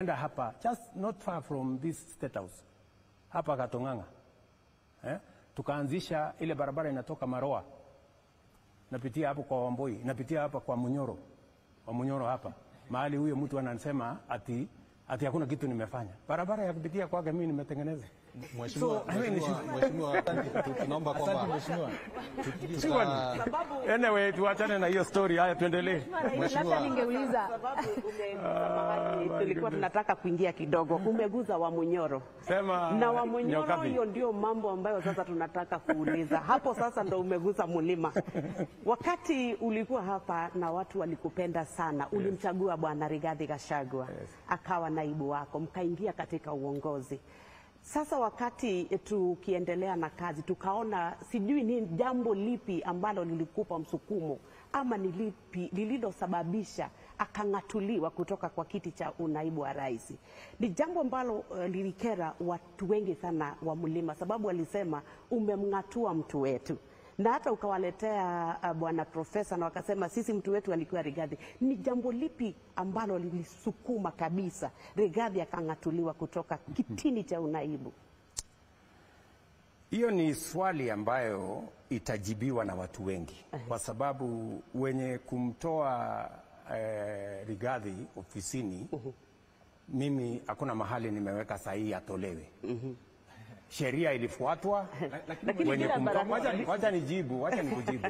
Tulienda hapa just not far from this state house hapa Katonganga, tukaanzisha ile barabara inatoka Maroa napitia hapo kwa Wamboi, napitia hapa kwa Munyoro, wa Munyoro hapa mahali huyo mtu anasema ati hakuna kitu nimefanya. Barabara ya kupitia kwake mimi nimetengeneza. Mheshimiwa, Mheshimiwa, tunaomba kwamba Mheshimiwa, anyway tuachane na hiyo story, haya tuendelee. Mheshimiwa, ningeuliza sababu tulikuwa tunataka kuingia kidogo. Umeguza wa Munyoro. Sema na wa Munyoro, hiyo ndio mambo ambayo sasa tunataka kuuliza. Hapo sasa ndo umeguza mlima. Wakati ulikuwa hapa na watu walikupenda sana, ulimchagua Bwana Rigathi Gachagua. Akawa naibu wako, mkaingia katika uongozi. Sasa wakati tukiendelea na kazi tukaona, sijui ni jambo lipi ambalo lilikupa msukumo ama ni lipi lililosababisha akang'atuliwa kutoka kwa kiti cha unaibu wa rais. Ni jambo ambalo lilikera watu wengi sana wa mlima, sababu walisema umemng'atua mtu wetu. Na hata ukawaletea bwana profesa na wakasema sisi mtu wetu alikuwa Rigathi. Ni jambo lipi ambalo lilisukuma kabisa Rigathi akang'atuliwa kutoka kitini cha unaibu? Hiyo ni swali ambayo itajibiwa na watu wengi, kwa sababu wenye kumtoa Rigathi ofisini, mimi hakuna mahali nimeweka sahihi atolewe. Sheria ilifuatwa. Wenye kumtoa, wacha nijibu, wacha nikujibu.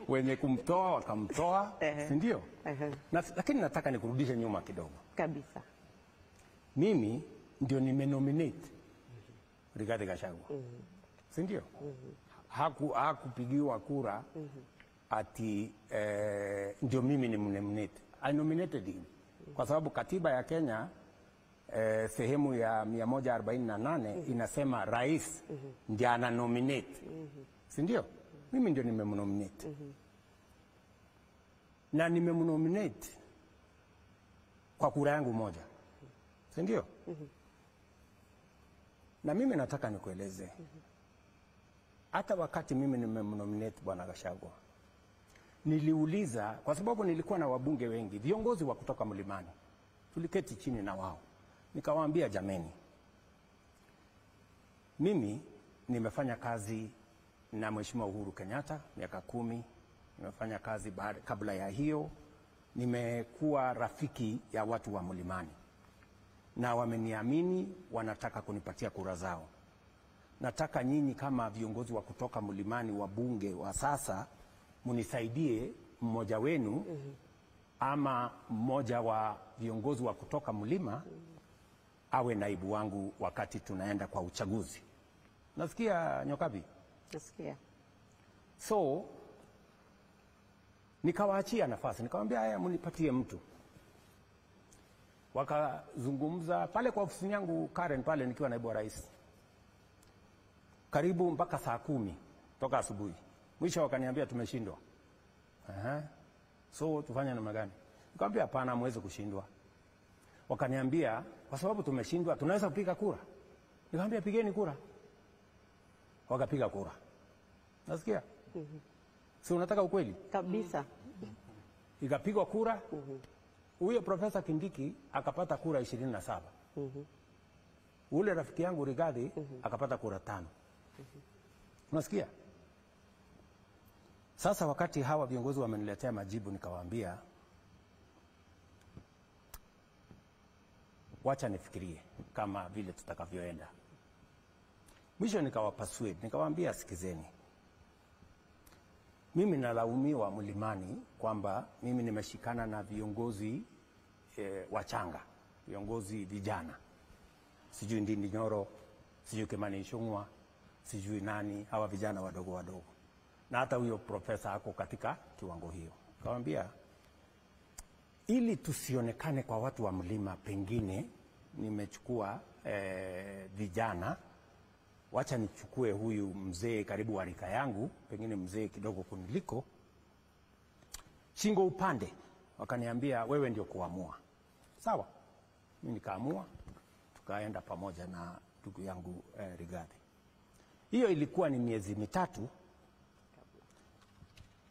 Wenye kumtoa wakamtoa, si ndio? Lakini nataka nikurudishe nyuma kidogo. Kabisa. Mimi ndio nimenominate Rigathi Gachagua. Si ndio? Hakupigiwa kura ati ndio mimi nimnominate. I nominated him. Kwa sababu katiba ya Kenya sehemu ya 148 inasema rais ndiye ana nominate. Si ndio? Mimi ndio nimemnominate. Na nimemnominate kwa kura yangu moja. Si ndio? Na mimi nataka nikueleze, hata wakati mimi nimemnominate Bwana Gachagua, niliuliza, kwa sababu nilikuwa na wabunge wengi, viongozi wa kutoka mlimani. Tuliketi chini na wao. Nikawaambia, jameni, mimi nimefanya kazi na Mheshimiwa Uhuru Kenyatta miaka 10, nimefanya kazi kabla ya hiyo, nimekuwa rafiki ya watu wa mlimani. Na wameniamini, wanataka kunipatia kura zao. Nataka nyinyi kama viongozi wa kutoka mlimani, wabunge wa sasa, munisaidie mmoja wenu ama mmoja wa viongozi wa kutoka mlima awe naibu wangu wakati tunaenda kwa uchaguzi. Nasikia Nyokabi? Nasikia. So nikawaachia nafasi, nikamwambia haya, mnipatie mtu. Wakazungumza pale kwa ofisi yangu Karen pale nikiwa naibu wa rais. Karibu mpaka saa 10 toka asubuhi. Mwisho wakaniambia tumeshindwa. So tufanye namna gani? Nikamwambia hapana, hamwezi kushindwa. Wakaniambia kwa sababu tumeshindwa tunaweza kupiga kura. Nikamwambia pigeni kura. Wakapiga kura. Nasikia? Si unataka ukweli? Kabisa. Ikapigwa kura. Huyo Profesa Kindiki akapata kura 27. Ule rafiki yangu Rigathi akapata kura 5. Unasikia? Sasa wakati hawa viongozi wameniletea majibu, nikawaambia wacha nifikirie kama vile tutakavyoenda. Mwisho nikawapasue, nikawaambia sikizeni. Mimi nalaumiwa mlimani kwamba mimi nimeshikana na viongozi wachanga, viongozi vijana. Sijui Ndindi Nyoro, sijui Kimani Ichung'wa, sijui nani, hawa vijana wadogo wadogo. Na hata huyo profesa ako katika kiwango hiyo. Nikamwambia ili tusionekane kwa watu wa mlima, pengine nimechukua vijana, wacha nichukue huyu mzee karibu wa rika yangu, pengine mzee kidogo kuniliko, shingo upande. Wakaniambia wewe ndio kuamua. Sawa. Mimi nikaamua, tukaenda pamoja na ndugu yangu Rigathi. Hiyo ilikuwa ni miezi 3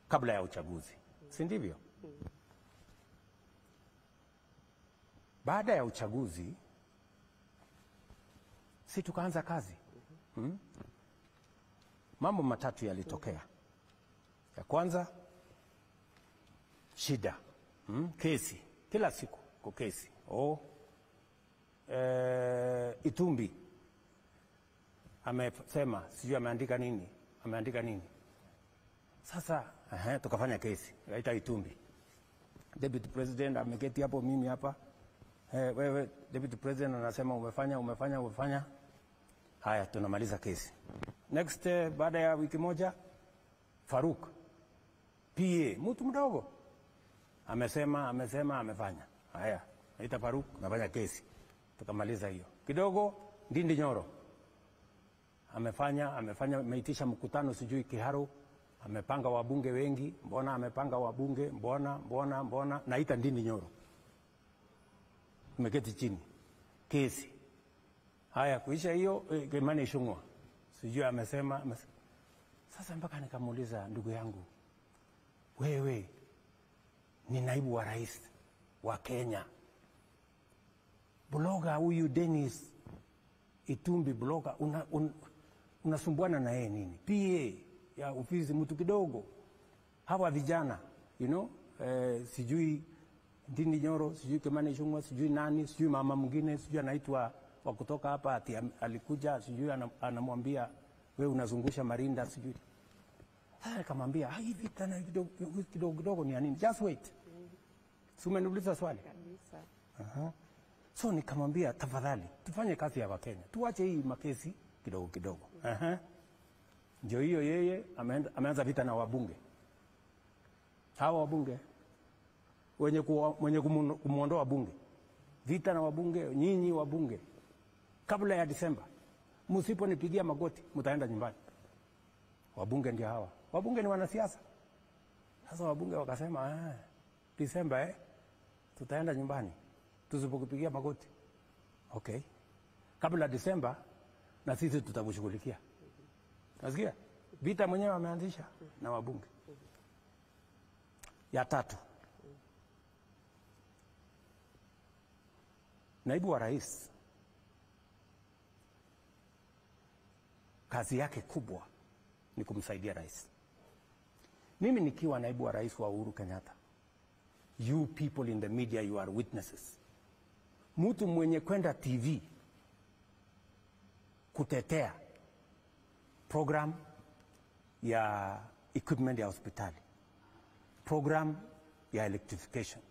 kabla ya uchaguzi. Si ndivyo? Baada ya uchaguzi si tukaanza kazi. Mambo matatu yalitokea. Ya kwanza, shida. Kesi. Kila siku kwa kesi. Itumbi amesema sijui ameandika nini, ameandika nini. Sasa tukafanya kesi, kaita Itumbi. Deputy President ameketi hapo, mimi hapa. Wewe Deputy President anasema umefanya, umefanya, umefanya. Haya, tunamaliza kesi. Next, baada ya wiki moja, Faruk PA, mtu mdogo, amesema, amesema, amefanya. Haya, naita Faruk, nafanya kesi. Tukamaliza hiyo. Kidogo Ndindi Nyoro amefanya, amefanya, ameitisha mkutano sijui Kiharu, amepanga wabunge wengi, mbona amepanga wabunge, mbona, mbona, mbona, naita Ndindi Nyoro. Tumeketi chini. Kesi. Haya, kuisha hiyo, Kimani Ichung'wah sijui amesema, amesema. Sasa mpaka nikamuuliza ndugu yangu, wewe ni naibu wa rais wa Kenya. Blogger huyu Dennis Itumbi blogger, unasumbuana na yeye nini? PA ya ofisi mtu kidogo. Hawa vijana, you know, sijui Ndindi Nyoro, sijui Kimani Ichung'wah, sijui nani, sijui mama mwingine, sijui anaitwa wa kutoka hapa ati alikuja, sijui anamwambia wewe unazungusha marinda sijui. Sasa nikamwambia, hivi tena kidogo kidogo kidogo ni ya nini? Just wait. Si umeniuliza swali? Kabisa. So nikamwambia tafadhali tufanye kazi ya Wakenya. Tuache hii makesi kidogo kidogo. Ndio hiyo yeye ameanza vita na wabunge. Hawa wabunge wenye kumuondoa bunge. Vita na wabunge, nyinyi wabunge. Kabla ya Disemba msiponipigia magoti mtaenda nyumbani. Wabunge ndio hawa. Wabunge ni wanasiasa. Sasa wabunge wakasema, Disemba tutaenda nyumbani tusipokupigia magoti. Okay. Kabla Disemba na sisi tutakushughulikia. Nasikia? Vita mwenyewe ameanzisha na wabunge. Ya tatu, naibu wa rais kazi yake kubwa ni kumsaidia rais. Mimi nikiwa naibu wa rais wa Uhuru Kenyatta, you people in the media, you are witnesses. Mtu mwenye kwenda TV kutetea program ya equipment ya hospitali, program ya electrification,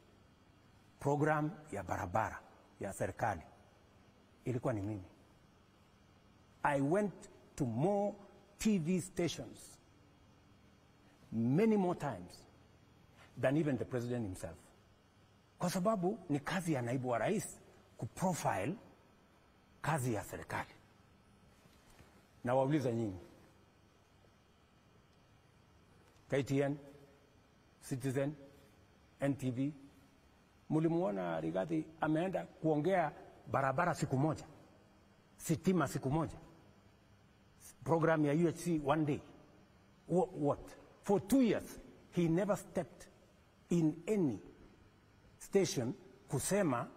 program ya barabara ya serikali, ilikuwa ni mimi. I went to more TV stations many more times than even the president himself. Kwa sababu ni kazi ya naibu wa rais kuprofile kazi ya serikali. Na wauliza nyinyi, KTN, Citizen, NTV, mulimuona Rigathi ameenda kuongea barabara siku moja, sitima siku moja, program ya UHC one day? What? For 2 years he never stepped in any station kusema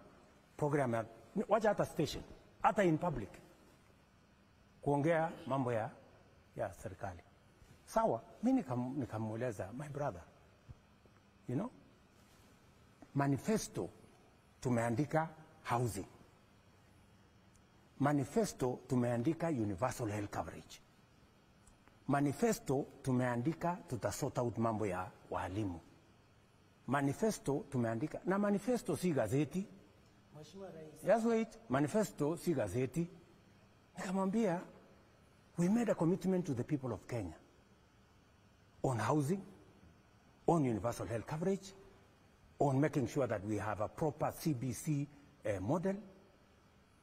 program ya, wacha hata station, hata in public kuongea mambo ya serikali. Sawa, mimi nikamueleza, my brother, you know, manifesto tumeandika housing, manifesto tumeandika universal health coverage, manifesto tumeandika tutasort out mambo ya walimu, manifesto tumeandika, na manifesto si gazeti. Mheshimiwa Rais. Just wait, manifesto si gazeti. Nikamwambia, we made a commitment to the people of Kenya on housing, on universal health coverage, on making sure that we have a proper CBC model.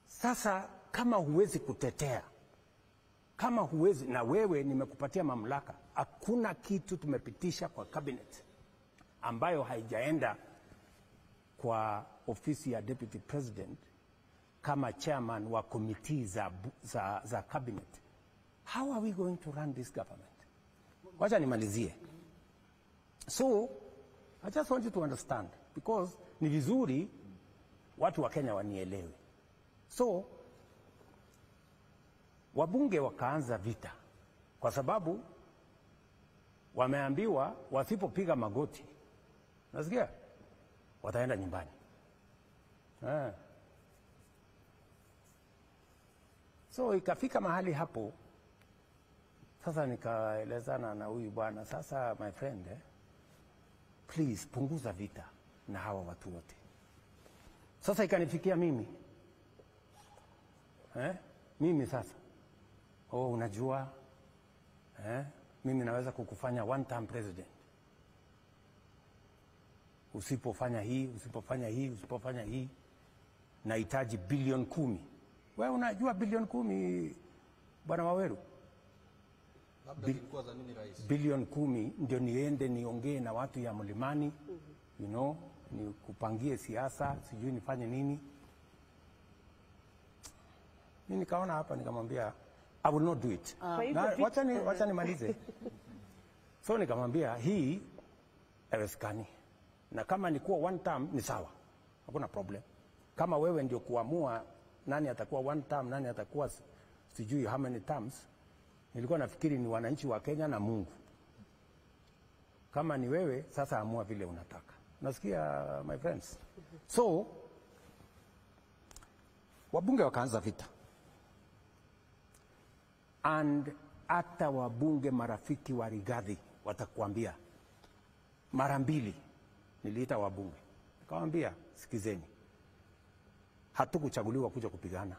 Sasa kama huwezi kutetea, kama huwezi, na wewe nimekupatia mamlaka, hakuna kitu tumepitisha kwa cabinet ambayo haijaenda kwa ofisi ya Deputy President kama chairman wa committee za cabinet. How are we going to run this government? Wacha nimalizie. So, I just want you to understand, because ni vizuri Watu wa Kenya wanielewe. So wabunge wakaanza vita kwa sababu wameambiwa wasipopiga magoti, nasikia, wataenda nyumbani. So ikafika mahali hapo sasa nikaelezana na huyu bwana, sasa my friend, please punguza vita na hawa watu wote. Sasa ikanifikia mimi. Mimi sasa, oh, unajua, mimi naweza kukufanya one term president. Usipofanya hii, usipofanya hii, usipofanya hii, nahitaji bilioni 10. Wewe unajua bilioni 10, Bwana Waweru? Labda zilikuwa za nini, Rais? Bilioni 10 ndio niende niongee na watu ya Mlimani, you know, nikupangie siasa, sijui nifanye nini. Mimi nikaona hapa nikamwambia I will not do it. Na, wacha nimalize. So nikamwambia hii haiwezekani. Na kama ni kuwa one term ni sawa, hakuna problem. Kama wewe ndio kuamua nani atakuwa one term, nani atakuwa sijui how many terms, nilikuwa nafikiri ni wananchi wa Kenya na Mungu. Kama ni wewe sasa amua vile unataka. Nasikia my friends. So wabunge wakaanza vita. And hata wabunge marafiki wa Rigathi watakuambia, mara mbili niliita wabunge, nikamwambia sikizeni, hatukuchaguliwa kuja kupigana,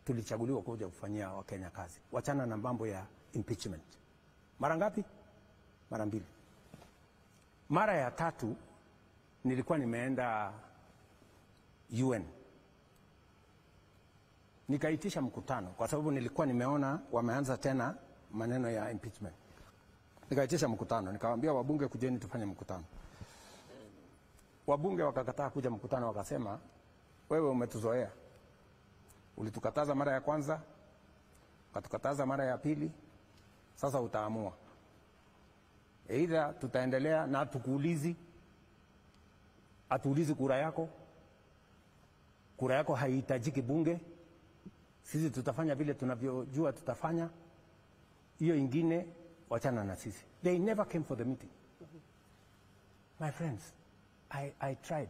tulichaguliwa kuja kufanyia Wakenya kazi. Wachana na mambo ya impeachment. Mara ngapi? Mara mbili. Mara ya tatu nilikuwa nimeenda UN, nikaitisha mkutano kwa sababu nilikuwa nimeona wameanza tena maneno ya impeachment. Nikaitisha mkutano, nikawaambia wabunge kujeni tufanye mkutano. Wabunge wakakataa kuja mkutano, wakasema wewe umetuzoea. Ulitukataza mara ya kwanza, ukatukataza mara ya pili, sasa utaamua. Either tutaendelea na tukuulizi, atuulizi kura yako. Kura yako haihitajiki bunge. Sisi tutafanya vile tunavyojua tutafanya. Hiyo ingine wachana na sisi. They never came for the meeting. My friends, I tried.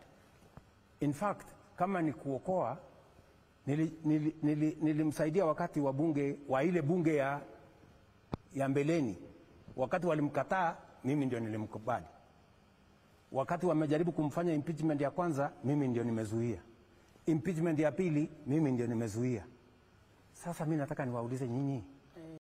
In fact, kama ni kuokoa, nilimsaidia wakati wa bunge, wa ile bunge ya mbeleni. Wakati walimkataa, mimi ndio nilimkubali. Wakati wamejaribu kumfanya impeachment ya kwanza, mimi ndio nimezuia. Impeachment ya pili, mimi ndio nimezuia. Sasa mimi nataka niwaulize nyinyi,